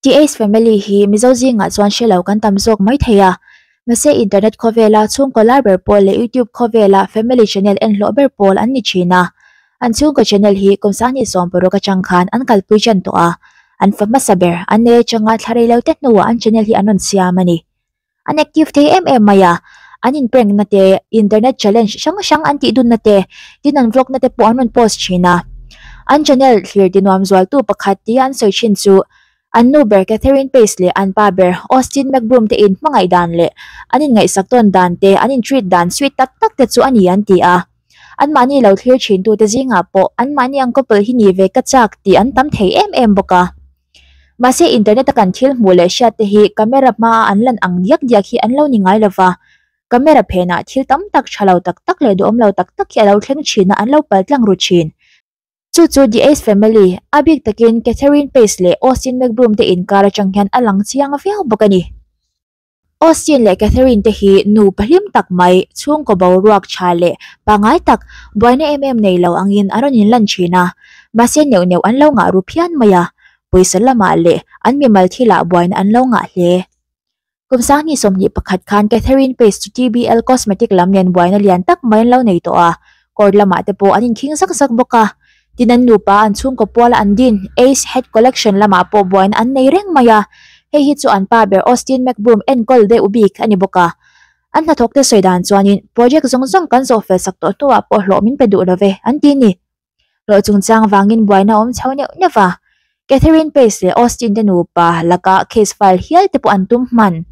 The Ace Family hi Mizo zingah chuan hre lo kan tam zawk mai thei a, mahse internet khawvela chhungkaw lar ber pawl leh YouTube khawvela family channel en hlawh ber pawl an ni thin a. An chhungkaw channel hi kum 2016 atang khan an kalpui tan tawh a, an fa hmasa ber an nei atanga thla rei lo te hnuah an channel hi an rawn siam a ni. An active thei em em mai a, an in prank na te, internet challenge hrang hrang an tih dun na te, tin an vlog na te pawh an rawn post thin a. An channel thlir ti nuam zual tu pakhat tia an sawi thin chu an nu ber Catherine Pace leh an pa ber Austin McBroom te in hmangaih dan leh an in ngaihsak tawn dan te, an in treat dan sweet tak tak te chu a ni an ti a. An mahni lo thlir thin tu te zingah pawh an mahni ang couple hi ni ve ka chak tih an tam thei em em bawk a. Mahse internet a kan thil hmuh leh hriat te hi camera hmaa an lan ang diak diak hi an lo ni ngai lova, camera phenah thil tam tak tha lo tak tak leh duhawm lo tak tak hi a lo thleng thin a an lo pal tlang ru thin. Chu chu The Ace Family, a bik takin Catherine Pace leh Austin McBroom te inkar atang hian a lang chiang viau bawk a ni. Austin leh Catherine te hi nu pahlim tak mai, chhungkaw boruak tha leh pangngai tak, buaina em em nei lo angin an rawn inlan thin a. Mahse neuh neuh an lo ngah ru phian mai a, pawisa lamah leh an mimal thilah buaina an lo ngah hle. Kum 2021 khan Catherine Pace chu TBL Cosmetic lam nen buaina lian tak mai an lo nei tawh a, court lamah te pawh an inkhing zak zak bawk a. Tin an nupa an chhungkaw puala an din Ace Head Collection lamah pawh buaina an nei reng mai a, hei hi chu an pa ber Austin McBroom enkawl deuh bik a ni bawk a. An hnathawkte sawi dan chuanin project zawng zawng kan zawh fel sak tawh hnuah pawh hlawh min pe duh lo ve an ti ni. Hlawh chungchang vangin buaina a awm chho neuh neuh va, Catherine Pace leh Austin te nupa laka case file hial te pawh an tum hman.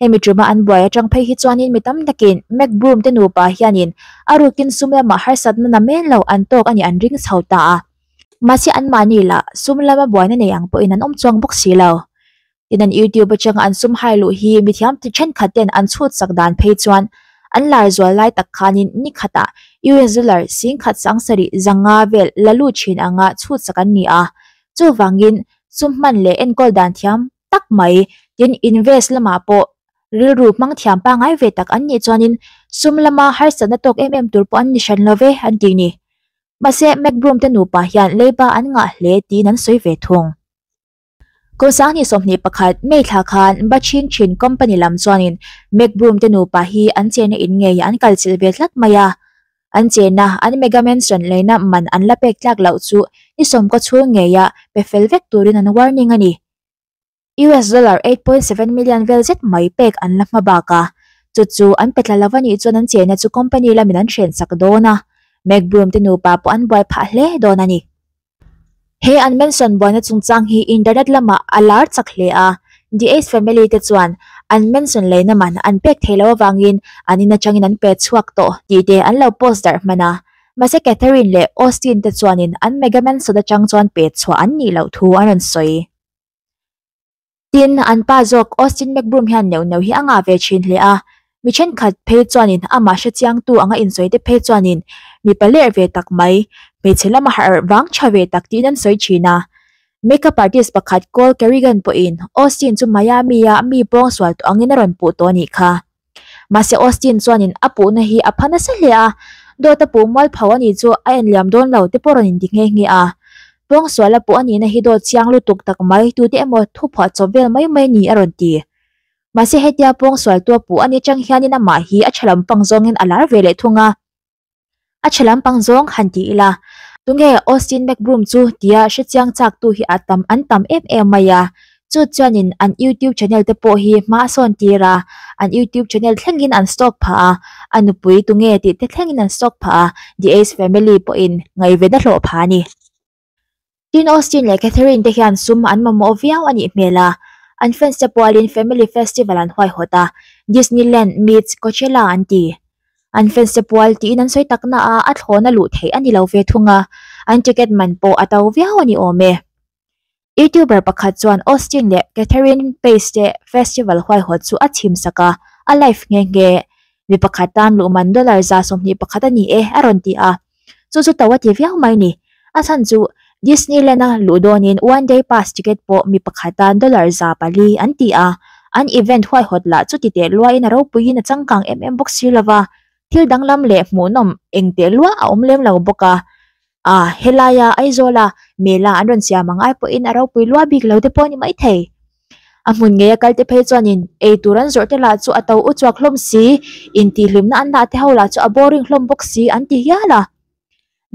Hemi tuma an buai atang phei hi chuanin mi tam takin McBroom te nupa hianin a rukin sum lamah harsatna na men lo an tawk a nih an ring chho ta a. Mahse anmahni lah sum lama buaina nei ang pawhin an awm chuang bawk si lo. Tin an YouTube atanga an sum hai luh hi mithiam ti thenkhat ten an chhut sak dan phei chuan an lar zual lai tak khanin ni khatah US dollar 17,500 vel la lut thin anga chhut sak an ni a. Chuvangin sum hman leh enkawl dan thiam tak mai tin invest lamah pawh rilru hmang thiam pangngai ve tak an nih chuanin sum lama harsatna tawk em em tur pawh an ni hran lo ve an ti ni. Mahse McBroom te nupa hian leiba an ngah hle tiin an sawi ve thung. Kum 2021 May thla khan Baching Chin Company lam chuanin McBroom te nupa hi an chenna in ngei an kalchilh ve tlat mai a. An chenna an Mega Mansion leina man an la pek tlak loh chu ni sawmkaw chhung ngeia pe fel vek turin an warning a ni. US dollar 8.7 million vel zet mai pek an la hma bak a, chu chu an pe tla lo a nih chuan an chenna chu company lamin an hren sak dawn a, McBroom te nupa pawh an buai phah hle dawn a ni. He an mansion buaina chungchang hi internet lamah a lar chak hle a, The Ace Family te chuan an mansion leina man an pek thei lo avangin an in atangin an pe chhuak tawh tih te an lo post darh hman a, mahse Catherine leh Austin te chuanin an mega mansion atang chuan pe chhuah an nih loh thu an rawn sawi. Tin, an pa zawk Austin McBroom hian neuh neuh hi a ngah ve thin hle a, mi thenkhat phei chuanin amah hre chiangtu anga insawi te phei chuanin mipa ler ve tak mai, hmeichhe lama harh vang tha ve tak tiin an sawi thin a. Makeup artist pakhat Cole Kerrigan pawhin Austin chu Miami-a mi pawngsual tawh angin a rawn puh tawh a nih kha. Mahse Austin chuanin a puhna hi a pha nasa hle a, dawt a puh mual pho a nih chu a en liam dawn lo te pawh rawn inti nghe nghe a. Pawngsual a puh a nihna hi dawt chiang lutuk tak mai tute emaw thuphuah chawp vel mai mai ni a rawn ti. Mahse hetia pawngsual tu a puh a ni chang hianin amah hi a tha lampang zawngin a lar ve leh thung a. A tha lampang zawng han ti ila, tunge Austin McBroom chu tia hrechiang chak tu hi a tam an tam em em mai a, chu chuanin an YouTube channel te pawh hi hma a sawn tir a, an YouTube channel thlengin an stalk phah a, a nupui tunge tih te thlengin an stalk phah a, The Ace Family pawhin ngaihven a hlawh phah a ni. Tin Austin leh Catherine te hian sum an mamawh viau a nih hmel a, an fans te pualin family festival an huaihawt a, Disneyland meets Coachella an ti. An fans te pual tiin an sawi tak na a, a thlawna luh theih a ni lo ve thung a, an ticket man pawh a to viau a ni awm e. YouTuber pakhat chuan Austin leh Catherine Pace te festival huaihawt chu a chhim sak a, a live nghe nghe. Mi pakhat tan luh man dollar 121 a ni e a rawn ti a. Chu chu to a ti viau mai ni. A chhan chu Disneyland a luh dawnin one day pass ticket pawh mi pakhat tan dollar 400 an ti a, an event huaihawt lah chu ti teh luain a ropuiin a changkang em em bawk si lova, thil danglam leh hmuhnawm eng teh lua a awm lem lo bawk a. A, helaia Aizawla mela an rawn siam ang ai pawhin a ropui lua bik lo te pawh a ni maithei. A hmun ngeia kalte phei chuanin ei tur an zawrh te lah chu a to uchuak hlawm si, intihhlimna an dah te ho lah chu a boring hlawm bawk si an ti hial a.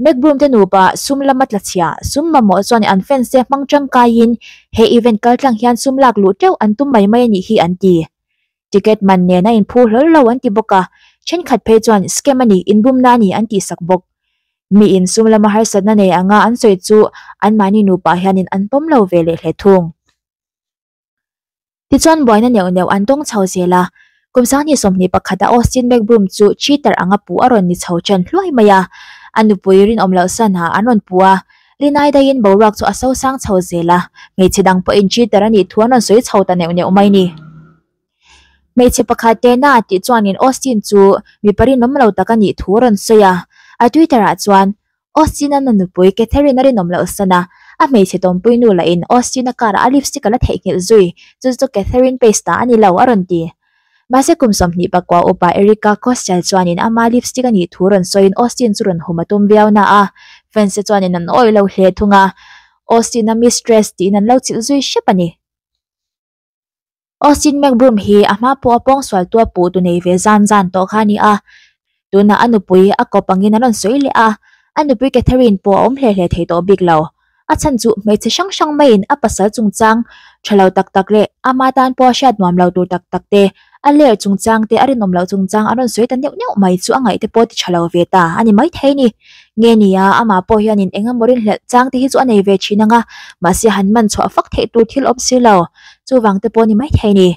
McBroom te nupa sum lama tla chhia, sum mamawh chuan an fans te hmang tangkaiin he event kaltlang hian sum lak luh teuh an tum mai mai a nih hi an ti. Ticket man nen a inphu hlawl lo an ti bawk a, thenkhat phei chuan scam a ni, inbumna a ni an tihsak bawk. Miin sum lama harsatna nei anga an sawi chu anmahni nupa hianin an pawm lo ve leh hle thung. Tichuan buaina neuh neuh an tawng chho zel a, kum sanghnih 21 a Austin McBroom chu cheater anga puh a rawn ni chho ṭan hluai mai a, a nupui rinawm loh sanah an rawn puh a, rinai daihin boruak chu a sosang chho zel a, hmeichhe dang pawhin cheater a nih thu an rawn sawi chho ta neuh neuh mai ni. Hmeichhe pakhat tehna tih chuanin Austin chu mipa rinawm lo tak a nih thu a rawn sawi a, a Twitter ah chuan Austin-a na nupui Catherine a rinawm loh san a, a hmeichhe tawmpui nu lahin Austin-a car-ah a lipstick a la theihnghilh zui, chu chu Catherine Pace ta a ni lo a rawn ti. Mahse kum 29 upa Erika Costell chuanin ama lipstick a nih thu rawn sawiin Austin chu rawn hum a tum viau na a, fans te chuanin an awih lo hle thung a, Austin-a mistress tiin an lo chilh zui hrep a ni. Austin McBroom hi a hma pawh a pawngsual tu a puh tu nei ve zan zan tawh kha a ni a, tunah a nupui a kawp angin an rawn sawi leh a, a nupui Catherine pawh a awm hle hle thei tawh bik lo. A chhan chu hmeichhe hrang hrang maiin a pasal chungchang tha lo tak tak leh ama tan pawh a hriat nuam lo tur tak tak te, a ler chungchang te a rinawm loh chungchang an rawn sawi ta neuh neuh mai chu a ngaih te pawh ti tha lo ve ta a ni maithei ni. Nge nia, amah pawh hianin eng emaw rinhlelh chang te hi chu a nei ve thin ang a, mahse han man chhuah fak theih tur thil awm si lo. Chuvang te pawh ni maithei ni.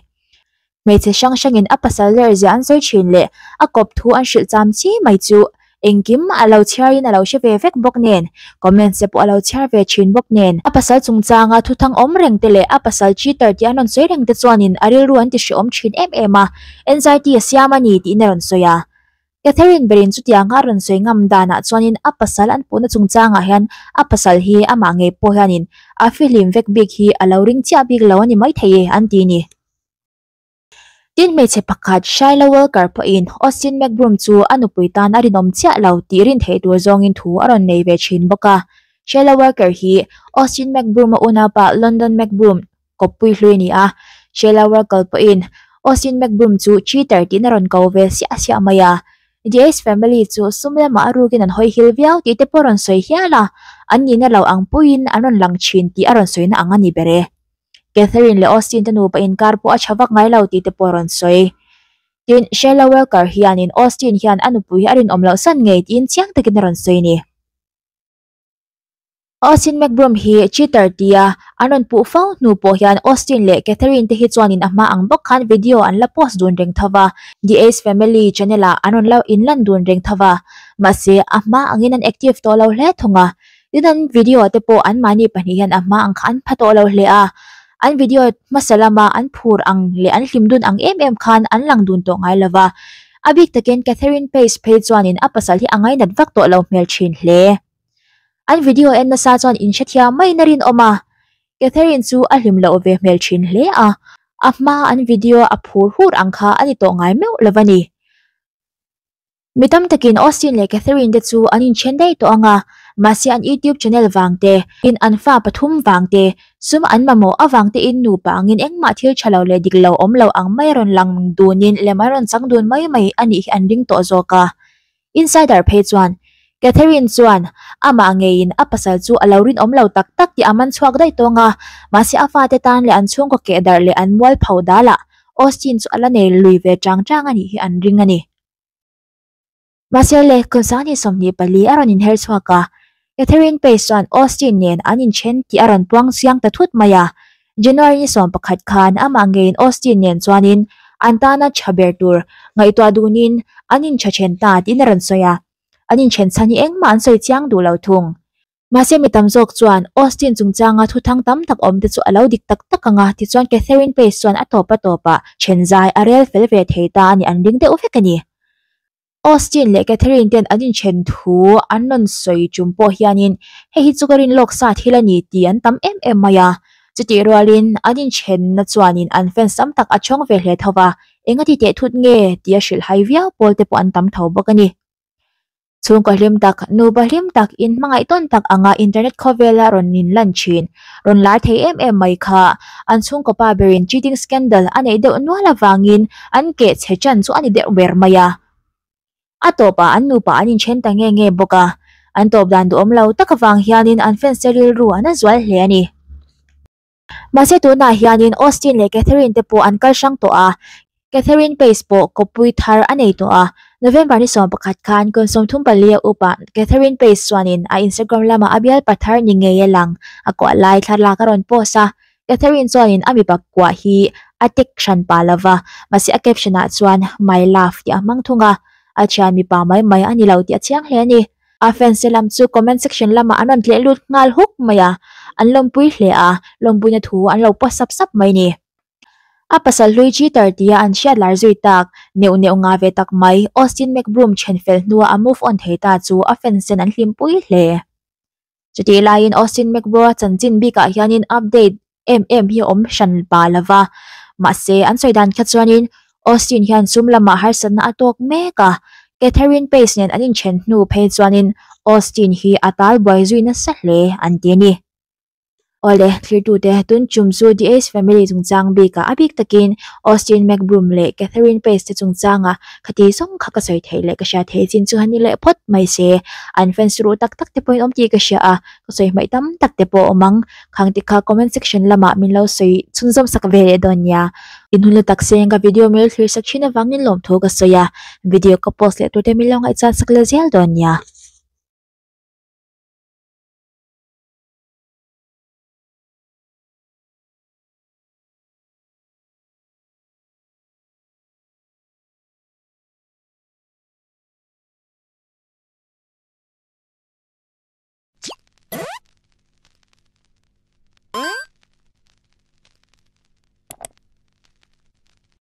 Hmeichhe hrang hrangin a pasal ler zia an sawi thin leh a kawp thu an hrilh cham chi mai chu engkim a lo chhiarin a lo hre ve vek bawk nen, comments te pawh a lo chhiar ve thin bawk nen. A pasal chungchanga thuthang awm reng te leh a pasal cheater tih an rawn sawi reng te chuanin a rilru an ti hrehawm thin em em a, anxiety a siam a ni tiin a rawn sawi a. Catherine berin chutianga a rawn sawi ngam danah chuanin a pasal an puhna chungchangah hian a pasal hi amah ngei pawh hianin a fihlim vek bik hi a lo ring chiah bik lo a ni maithei e an ti ni. Tin hmeichhe pakhat Shyla Walker pawhin Austin McBroom chu a nupui tan a rinawm chiah lo tih rin theih tur zawngin thu a rawn nei ve thin bawk a. Shyla Walker hi Austin McBroom a unaupa London McBroom kawppui hlui a ni a, Sheila Werkle pawhin Austin McBroom chu cheater tiin a rawn ko ve siah siah mai a. The Ace family chu sum lamah a rukin an hawi hil viau tih te pawh a rawn sawi hial a, an nihna lo ang puiin an rawn lang thin tih a rawn sawina ang a ni ber e. Catherine leh Austin te nupa inkar pawh a tha vak ngai lo tih te pawh a rawn sawi. Tin, Sheila Welker hianin Austin hian a nupui hi a rinawm loh san ngei tiin chiang takin a rawn sawi a ni. Austin McBroom hi cheater tia an rawn puh fo hnu pawh hian Austin leh Catherine te hi chuanin a hma ang bawk khan video an la post dun reng tho va, The Ace Family channel ah an rawn la inlan dun reng tho va, mahse a hma angin an active tawh lo hle thung a, tin an video te pawh anmahni pahnih hian a hma ang kha an pha tawh lo hle a, an video hmasa lama an phur ang leh an hlim dun ang em em khan an lang dun tawh ngai lo va, a bik takin Catherine Pace phei chuanin a pasal hi a ngainat vak tawh lo hmel thin hle. An video en nasa chuan in hrethiam maiin a rinawm a, Catherine chu a hlim loh ve hmel thin hle a, a hma an video a phur hur ang kha a ni tawh ngai meuh lo a ni. Mi tam takin Austin leh Catherine te chu an inthen daih tawh ang a, mahse an YouTube channel vang te, in an fa pathum vang te, sum an mamawh avang te in nupa angin engmah thil tha lo leh dik lo awm lo ang mai a rawn lang dunin lem an rawn chang dun mai mai a nih hi an ring tawh zawk a. Insider phei chuan Catherine chuan amah ngeiin a pasal chu a lo rinawm lo tak tak tih a man chhuak daih tawng a, mahse a fate tan leh an chhungkaw keh darh leh an mualpho dalah Austin chu a la nei lui ve chang chang a nih hi an ring a ni. Mahse le, kum 24 a rawn inher chhuak a, Catherine Pace chuan Austin nen an inthen tih a rawn puang chiang ta thut mai a. January ni 11 khan amah ngeiin Austin nen chuanin an tana tha ber tur ngaihtuah dunin an intha then ta tiin a rawn sawi a. An inthen chhan hi engmah an sawi chiang duh lo thung. Mahse mi tam zawk chuan Austin chungchanga thuthang tam tak awm te chu a lo dik tak tak ang a, tichuan Catherine Pace chuan a tawp a tawpah then zai a rel fel ve thei ta a nih an ring deuh vek a ni. Austin leh Catherine ten an inthen thu an rawn sawi tum pawh hianin hei hi chu ka rin lawk sa thil a ni tih an tam em em mai a. Chutih rualin an inthenna chuanin an fans tam tak a chhawng ve hle tho va, engati teh thut nge tih a hrilh hai viau pawl te pawh an tam tho bawk a ni. Chhungkaw hlim tak, nupa hlim tak, inhmangaih tawn tak anga internet khawvela rawn inlan thin, rawn lar thei em em mai kha an chhungkaw pa berin cheating scandal a neih deuh nual avangin an keh chhe chan chu a ni deuh ber mai a. A tawpah an nupa an inthen ta nge nge bawk a, an tawp dan duhawm lo tak avang hianin an fans te rilru an a zual hle a ni. Mahse tunah hianin Austin leh Katherine te pawh an kal hrang tawh a, Katherine Pace pawh kawppui thar a nei tawh a. November ni 11 khan kum 34 a upa Katherine Pace chuanin a Instagram lamah a bialpa thar ni ngei a lang a kuah lai thlalak a rawn post a. Katherine chuanin a mipa kuah hi a tag hran pah lova, mahse a caption ah chuan My love tih a hmang thung a, a thian mipa mai mai a ni lo tih a chiang hle a ni. A fans te lam chu comment section lamah an rawn tleh lut nghal huk mai a, an lawmpui hle a, lawmpuina thu an lo post sap sap mai ni. A pasal hlui cheater tia an hriat lar zui tak, neuh neuh nga ve tak mai, Austin McBroom then fel hnua a move on thei ta chu a fans ten an hlimpui hle. Chutih laiin Austin McBroa chanchin bikah hianin update em em hi a awm hran pah lo va, mahse an sawi dan kha chuanin Austin hian sum lamah harsatna a tawk mek a, Katherine Pace nen an inthen hnu phei chuanin Austin hi a tal buai zui nasa hle an ti a ni. Awle, thlirtute tun chum chu The Ace Family chungchang bikah a bik takin Austin McBroom leh Katherine Pace te chungchanga khati zawng kha ka sawi theih leh ka hria thei chin chu han ni leh phawt mai se. An fans ruh tak tak te pawhin awm tih ka hria a, ka sawi hmaih tam tak te pawh a awm ang. Khang te kha comment section lamah min lo sawi chhunzawm sak ve leh dawn nia. Inhun lutak seng ka video min lo thlir sak thin avangin lawmthu ka sawi a, video ka post leh turte min lo ngaihchan sak leh zel dawn nia.